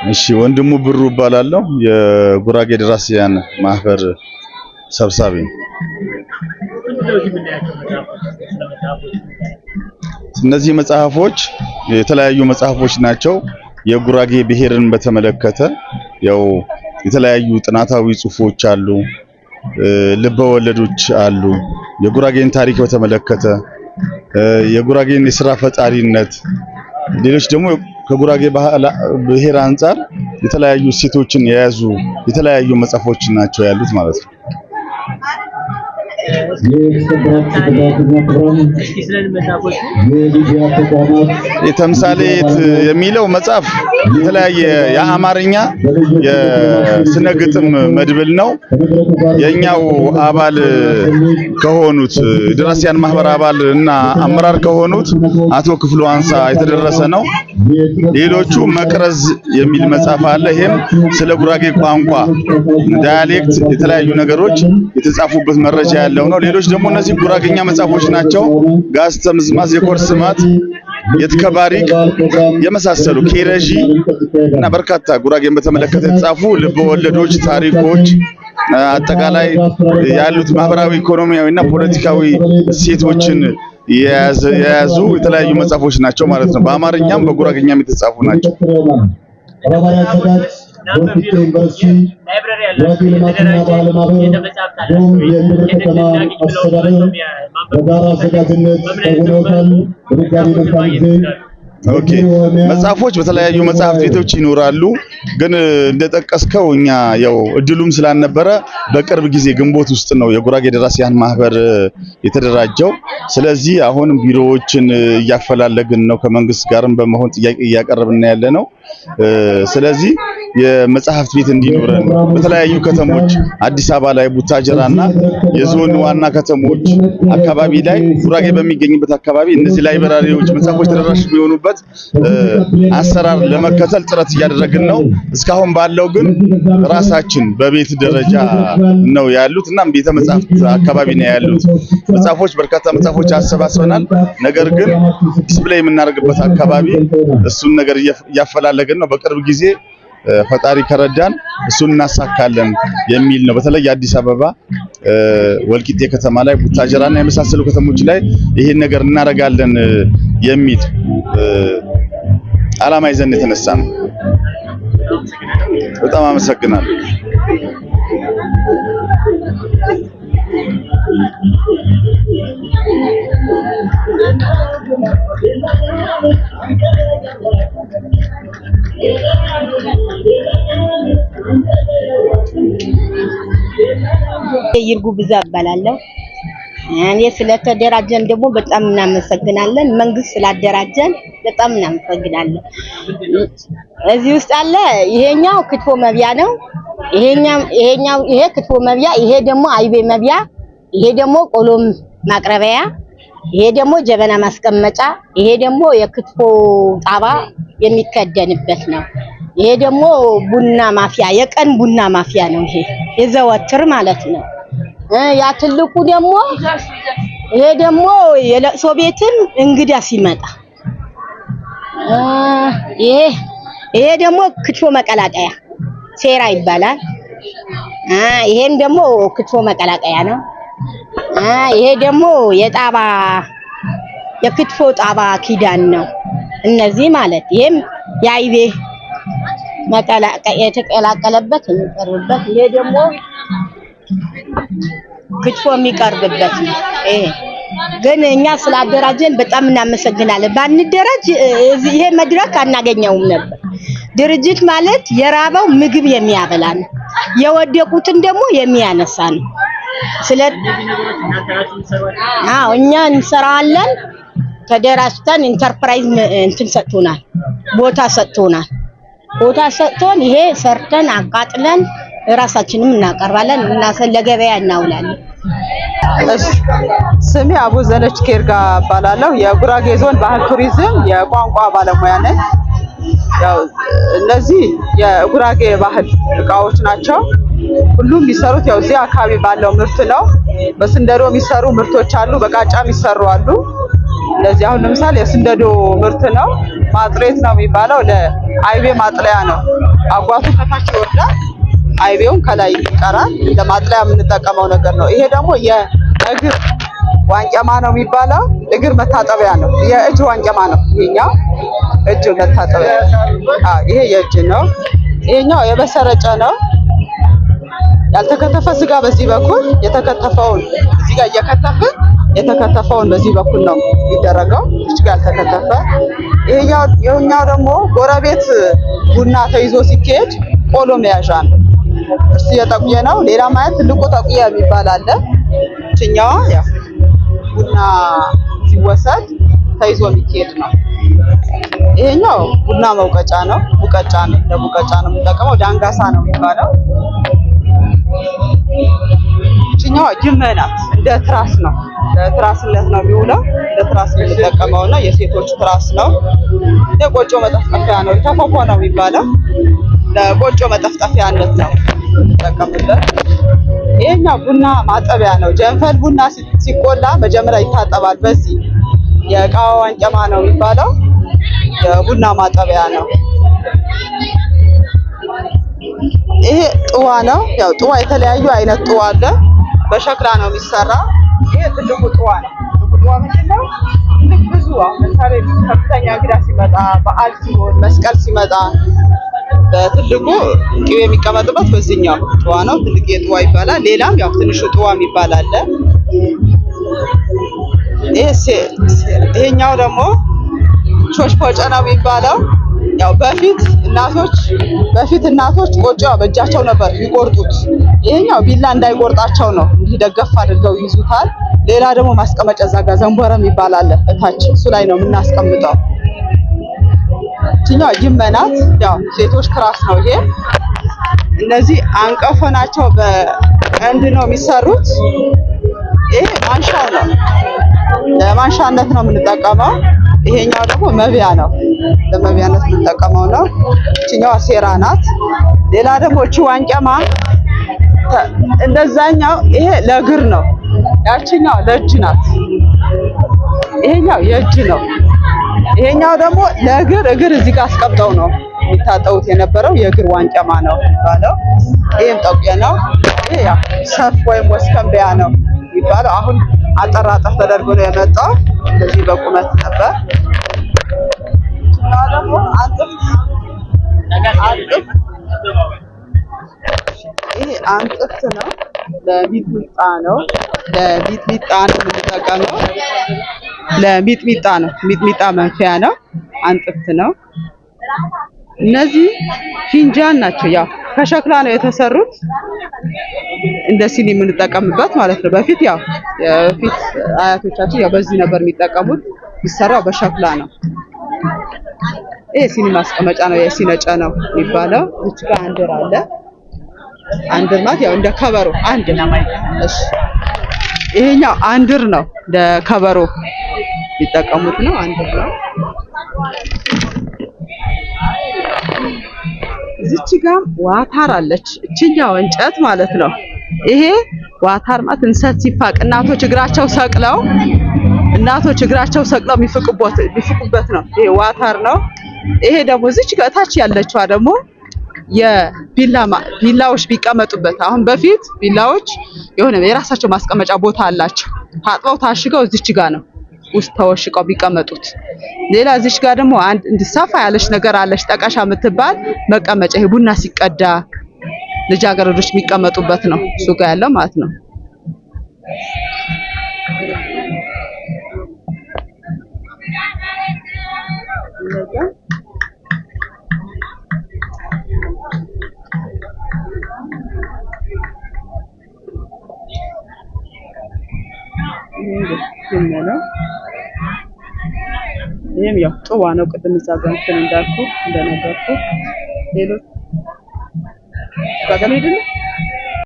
እሺ፣ ወንድሙ ብሩ እባላለሁ። የጉራጌ ደራሲያን ማህበር ሰብሳቢ። እነዚህ መጽሐፎች የተለያዩ መጽሐፎች ናቸው። የጉራጌ ብሔርን በተመለከተ ያው የተለያዩ ጥናታዊ ጽሁፎች አሉ፣ ልበ ወለዶች አሉ። የጉራጌን ታሪክ በተመለከተ፣ የጉራጌን የስራ ፈጣሪነት፣ ሌሎች ደግሞ ከጉራጌ ብሔር አንጻር የተለያዩ እሴቶችን የያዙ የተለያዩ መጽሐፎች ናቸው ያሉት ማለት ነው። የተምሳሌት የሚለው መጽሐፍ የተለያየ የአማርኛ የስነ ግጥም መድብል ነው። የኛው አባል ከሆኑት ደራሲያን ማህበር አባል እና አመራር ከሆኑት አቶ ክፍሉ አንሳ የተደረሰ ነው። ሌሎቹ መቅረዝ የሚል መጽሐፍ አለ። ይሄም ስለ ጉራጌ ቋንቋ dialect የተለያዩ ነገሮች የተጻፉበት መረጃ ያለው ነው። ሌሎች ደግሞ እነዚህ ጉራጌኛ መጽሐፎች ናቸው። ጋዝ ተምዝማዝ፣ የኮርስማት፣ የትከባሪቅ የመሳሰሉ ኬረዢ እና በርካታ ጉራጌን በተመለከተ የተጻፉ ልብ ወለዶች፣ ታሪኮች፣ አጠቃላይ ያሉት ማህበራዊ፣ ኢኮኖሚያዊ እና ፖለቲካዊ እሴቶችን የያዙ የተለያዩ መጽሐፎች ናቸው ማለት ነው። በአማርኛም በጉራጌኛም የተጻፉ ናቸው። Okay፣ መጽሐፎች በተለያዩ መጽሐፍት ቤቶች ይኖራሉ። ግን እንደጠቀስከው እኛ ያው እድሉም ስላልነበረ በቅርብ ጊዜ ግንቦት ውስጥ ነው የጉራጌ ደራሲያን ማህበር የተደራጀው። ስለዚህ አሁን ቢሮዎችን እያፈላለግን ነው፣ ከመንግስት ጋርም በመሆን ጥያቄ እያቀረብን ያለ ነው። ስለዚህ የመጽሐፍት ቤት እንዲኖረን በተለያዩ ከተሞች አዲስ አበባ ላይ፣ ቡታጀራና የዞን ዋና ከተሞች አካባቢ ላይ፣ ጉራጌ በሚገኝበት አካባቢ እነዚህ library ዎች፣ መጽሐፎች ተደራሽ የሚሆኑበት አሰራር ለመከተል ጥረት እያደረግን ነው። እስካሁን ባለው ግን ራሳችን በቤት ደረጃ ነው ያሉት እና ቤተ መጽሐፍት አካባቢ ነው ያሉት መጽሐፎች፣ በርካታ መጽሐፎች አሰባስበናል። ነገር ግን display የምናደርግበት አካባቢ እሱን ነገር እያፈላለግን ነው። በቅርብ ጊዜ ፈጣሪ ከረዳን እሱን እናሳካለን የሚል ነው። በተለይ አዲስ አበባ፣ ወልቂጤ ከተማ ላይ፣ ቡታጀራና የመሳሰሉ ከተሞች ላይ ይሄን ነገር እናደርጋለን የሚል ዓላማ ይዘን የተነሳ ነው። በጣም አመሰግናለሁ። ይርጉ ብዛ እባላለሁ። እኔ ስለተደራጀን ደግሞ በጣም እናመሰግናለን። መንግስት ስላደራጀን በጣም እናመሰግናለን። እዚህ ውስጥ አለ፣ ይሄኛው ክትፎ መብያ ነው። ይሄኛው ይሄ ክትፎ መብያ፣ ይሄ ደግሞ አይቤ መብያ፣ ይሄ ደግሞ ቆሎም ማቅረቢያ፣ ይሄ ደግሞ ጀበና ማስቀመጫ፣ ይሄ ደግሞ የክትፎ ጣባ የሚከደንበት ነው። ይሄ ደግሞ ቡና ማፍያ፣ የቀን ቡና ማፍያ ነው። ይሄ የዘወትር ማለት ነው። ያ ትልቁ ደግሞ ይሄ ደግሞ የለቅሶ ቤትም እንግዳ ሲመጣ፣ ይሄ ደግሞ ክትፎ መቀላቀያ ሴራ ይባላል። ይሄም ደግሞ ክትፎ መቀላቀያ ነው። ይሄ ደግሞ የጣባ፣ የክትፎ ጣባ ኪዳን ነው። እነዚህ ማለት ይሄም የአይቤ መቀላቀያ የተቀላቀለበት የሚቀርብበት፣ ይሄ ደግሞ ክትፎ የሚቀርብበት ነው። ይሄ ግን እኛ ስላደራጀን በጣም እናመሰግናለን። ባንደራጅ ይሄ መድረክ አናገኘውም ነበር። ድርጅት ማለት የራበው ምግብ የሚያበላ ነው፣ የወደቁትን ደግሞ የሚያነሳ ነው። ስለ አዎ፣ እኛ እንሰራዋለን። ተደራጅተን ኢንተርፕራይዝ እንትን ሰጥቶናል፣ ቦታ ሰጥቶናል። ቦታ ሰጥቶን ይሄ ሰርተን አቃጥለን ራሳችንም እናቀርባለን እና ለገበያ እናውላለን። እሺ፣ ስሜ አቡዘነች ኬርጋ እባላለሁ። የጉራጌ ዞን ባህል ቱሪዝም የቋንቋ ባለሙያ ነኝ። ያው እነዚህ የጉራጌ ባህል እቃዎች ናቸው። ሁሉም የሚሰሩት ያው እዚህ አካባቢ ባለው ምርት ነው። በስንደዶ የሚሰሩ ምርቶች አሉ፣ በቃጫ የሚሰሩ አሉ። እንደዚህ አሁን ለምሳሌ የስንደዶ ምርት ነው፣ ማጥሬት ነው የሚባለው። ለአይቤ ማጥለያ ነው። አጓቱ ከታች ይወርዳል፣ አይቤውን ከላይ ይቀራል። ለማጥለያ የምንጠቀመው ነገር ነው። ይሄ ደግሞ የእግር ዋንጨማ ነው የሚባለው። እግር መታጠቢያ ነው። የእጅ ዋንጨማ ነው ይሄኛው፣ እጅ መታጠቢያ። አዎ ይሄ የእጅ ነው። ይሄኛው የበሰረጨ ነው። ያልተከተፈ ስጋ በዚህ በኩል የተከተፈውን እዚህ ጋር እየከተፍን የተከተፈውን በዚህ በኩል ነው የሚደረገው። እዚህ ጋር ያልተከተፈ ይሄኛው ደግሞ ጎረቤት ቡና ተይዞ ሲካሄድ ቆሎ መያዣ ነው። እርስ የጠቁየ ነው። ሌላ ማለት ትልቁ ጠቁየ የሚባል አለ። እችኛዋ ያው ቡና ሲወሰድ ተይዞ የሚካሄድ ነው። ይሄኛው ቡና መውቀጫ ነው። ሙቀጫ ነው። ለሙቀጫ ነው የምንጠቀመው። ዳንጋሳ ነው የሚባለው። እችኛዋ ጅመ ናት። እንደ ትራስ ነው። ለትራስነት ነው የሚውለው። እንደ ትራስ የምንጠቀመው ነው። የሴቶች ትራስ ነው። የቆጮ መጠፍጠፊያ ነው። ተፎፎ ነው የሚባለው። ለቆጮ መጠፍጠፊያነት ነው የምንጠቀምበት። ይሄኛው ቡና ማጠቢያ ነው። ጀንፈል ቡና ሲቆላ መጀመሪያ ይታጠባል። በዚህ የእቃ ዋንጨማ ነው የሚባለው። የቡና ማጠቢያ ነው። ይሄ ጥዋ ነው። ያው ጥዋ የተለያዩ አይነት ጥዋ አለ። በሸክላ ነው የሚሰራ። ይሄ ትልቁ ጥዋ ነው። ትልቁ ጥዋ ምንድን ነው? ትልቅ ብዙ አሁን ለምሳሌ ከፍተኛ እንግዳ ሲመጣ፣ በዓል ሲሆን፣ መስቀል ሲመጣ በትልቁ ቅቤ የሚቀመጥበት በዚህኛው ጥዋ ነው። ትልቅ የጥዋ ይባላል። ሌላም ያው ትንሹ ጥዋ የሚባል አለ። ይሄ ይሄኛው ደግሞ ቾች ፖጨ ነው የሚባለው። ያው በፊት እናቶች ቆጮ በእጃቸው ነበር የሚቆርጡት። ይሄኛው ቢላ እንዳይቆርጣቸው ነው እንዲህ ደገፍ አድርገው ይይዙታል። ሌላ ደግሞ ማስቀመጫ እዛ ጋር ዘንቦረ የሚባል አለ እታች፣ እሱ ላይ ነው የምናስቀምጠው። ይችኛው ይመናት ያው ሴቶች ትራስ ነው ይሄ። እነዚህ አንቀፎ ናቸው፣ በቀንድ ነው የሚሰሩት። ይሄ ማንሻው ነው፣ ለማንሻነት ነው የምንጠቀመው። ይሄኛው ደግሞ መቢያ ነው፣ ለመቢያነት የምንጠቀመው ነው። እችኛዋ ሴራ ናት። ሌላ ደግሞ እቺ ዋንጫማ እንደዛኛው ይሄ ለእግር ነው፣ ያችኛው ለእጅ ናት። ይሄኛው የእጅ ነው። ይሄኛው ደግሞ ለእግር እግር እዚህ ጋር አስቀምጠው ነው የሚታጠቡት የነበረው የእግር ዋንጫማ ነው የሚባለው። ይሄም ጠቁየ ነው። ይሄ ያው ሰፍ ወይም ወስከንበያ ነው የሚባለው። አሁን አጠር አጠር ተደርጎ ነው የመጣው። እንደዚህ በቁመት ነበር። እና ደግሞ አንጥፍ አንጥፍ ይሄ አንጥፍት ነው። ለሚጥሚጣ ነው። ለሚጥሚጣ ነው የምንጠቀመው። ለሚጥሚጣ ነው። ሚጥሚጣ መንፊያ ነው። አንጥፍት ነው። እነዚህ ፊንጃን ናቸው። ያው ከሸክላ ነው የተሰሩት። እንደ ሲኒ የምንጠቀምበት ማለት ነው። በፊት ያው በፊት አያቶቻችን ያው በዚህ ነበር የሚጠቀሙት። የሚሰራው በሸክላ ነው። ይሄ ሲኒ ማስቀመጫ ነው። የሲነጨ ነው የሚባለው። እዚህ ጋር አንድር አለ። አንድር ማለት ያው እንደ ከበሮ አንድ። እሺ ይሄኛው አንድር ነው። እንደ ከበሮ የሚጠቀሙት ነው። አንድር ነው። እዚች ጋር ዋታር አለች። እችኛው እንጨት ማለት ነው። ይሄ ዋታር ማለት እንሰት ሲፋቅ እናቶች እግራቸው ሰቅለው እናቶች እግራቸው ሰቅለው የሚፍቁበት ነው። ይሄ ዋታር ነው። ይሄ ደግሞ እዚች ጋር ታች ያለችዋ ደግሞ የቢላ ቢላዎች ቢቀመጡበት አሁን በፊት ቢላዎች የሆነ የራሳቸው ማስቀመጫ ቦታ አላቸው። ታጥበው ታሽገው እዚች ጋር ነው ውስጥ ተወሽቀው ቢቀመጡት። ሌላ እዚች ጋር ደግሞ አንድ እንዲሰፋ ያለች ነገር አለች፣ ጠቀሻ የምትባል መቀመጫ። ይሄ ቡና ሲቀዳ ልጃገረዶች የሚቀመጡበት ነው፣ እሱ ጋር ያለው ማለት ነው። ይሄም ያው ጥዋ ነው። ቅድም እዛ ጋር እንትን እንዳልኩ እንደነገርኩ ሌሎች ጋር ሄድን።